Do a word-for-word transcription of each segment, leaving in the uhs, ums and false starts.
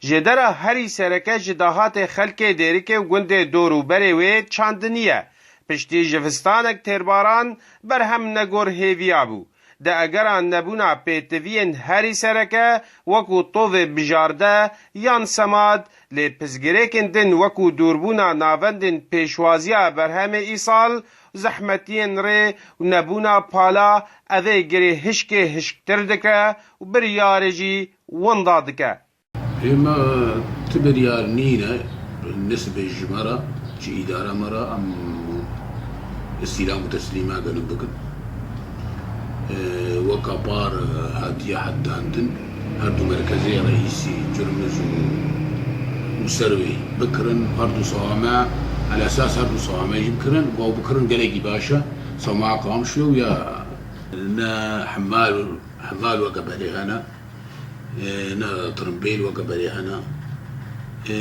Jêdera herî sereke ji dahatê xelkê Dêrikê û gundê dor û berê wê çandinî ye. Piştî jivistanek têrbaran, berhem negor hêviya bû. Di egera nebûna pêtiviyên herî sereke, wekû tovê bijarde yan semad, lê pirsgirêkên din wekû dûrbûna navendên pêşwaziya berhemê îsal, zehmetiyên rê û nebûna pala, evê girê hişkê hişktir dike û biryarê jî winda dike. Ême ti biryar nîne, nisbê ji me re, ji îdara me re, em îstîlam û teslîma gelin bikin. Ee, weka par hatiye hedandin, her du merkezê reîsî Cirmiz û, û Serwê bikirin, her du sewame, elesas her du sewame jî bikirin, û ew bikirin gelekî baş e. Sewma Qamişlo ya ne hemal, hemal weke berê hene. Ê, ne tirimbêl weke berê hene. Ê,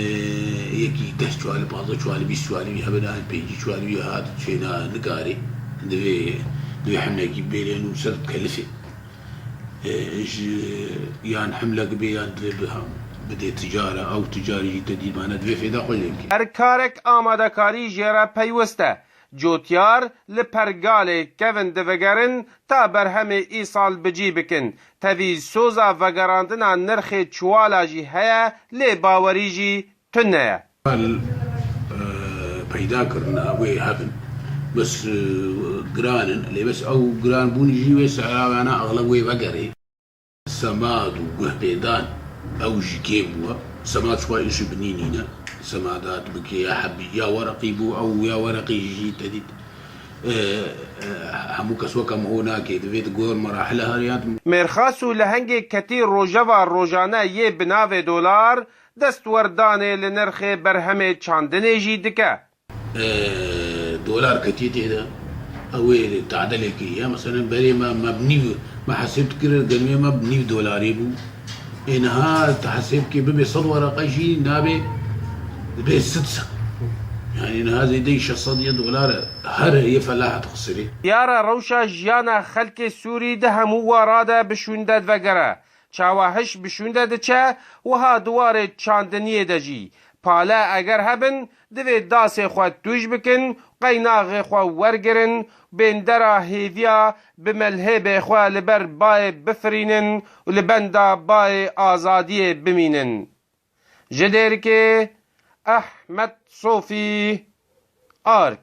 yekî deh çuwalî, pazdeh çuwalî, bîst çuwalî wî hebin, an pêncî çuwalî wî hat çêna nikarê. Divê, divê hemlekî bêlê nû ser kelifê. Ê, ji, yan hemlek bê yan divê bi-, bidê ticara, ew ticarî jî te dîmane divê fêda xwe jê bike. Her karek amadekarî jê re peywist e. Cotyar li pergalê kevin divegerin ta berhemê îsal bi cî bikin. Tevî soza vegerandina nirxê çiwala jî heye, lê bawerî jî tune ye. Mal, e, peyda kirine wê hebin. Bes, e, giran in. Lê bes ew giran bûn jî wê serawiyana exleb wê vegerê. Semad û guhpêdan ew jî kêm bû. Semad ji xwe îşî binî nîne. Semada tu bikê ya hebî, ya wereqî bû, ew ya wereqî jî te dît. E, e, hemû kes weke miho nake, divê di gor merahile heriya. Mêrxas û lehengê ketî rojeva rojane yê bi navê dolar destwerdanê li nirxê berhemê çandinê jî dike. Ee, dolar ketiye tê de. Ew ê tadilekê ye. Meselen berê me, me bi nîv, me hesêb dikir, geniyê me bi nîv dolarê bû. Ê niha tu hesêb kê bibe sed wereqe jî nabe, dibe sed sed. Yani niha zêdeyî şeş sed ye dolar e. Her yê felahet xisirê. Yara rewşa jiyana xelkê Sûrî di hemû wara de bi şûnde vegere. Çawa hiş bi şûnde diçe, wiha di warê çandiniyê de jî. Pale eger hebin, divê dasê xwe tûj bikin, qeynaxê xwe wergirin, bêndera hêviya bi melhêbê xwe li ber bayê bifirînin û li benda bayê azadiyê bimînin. Ji Dêrikê, Ehmed Sofî, Ark.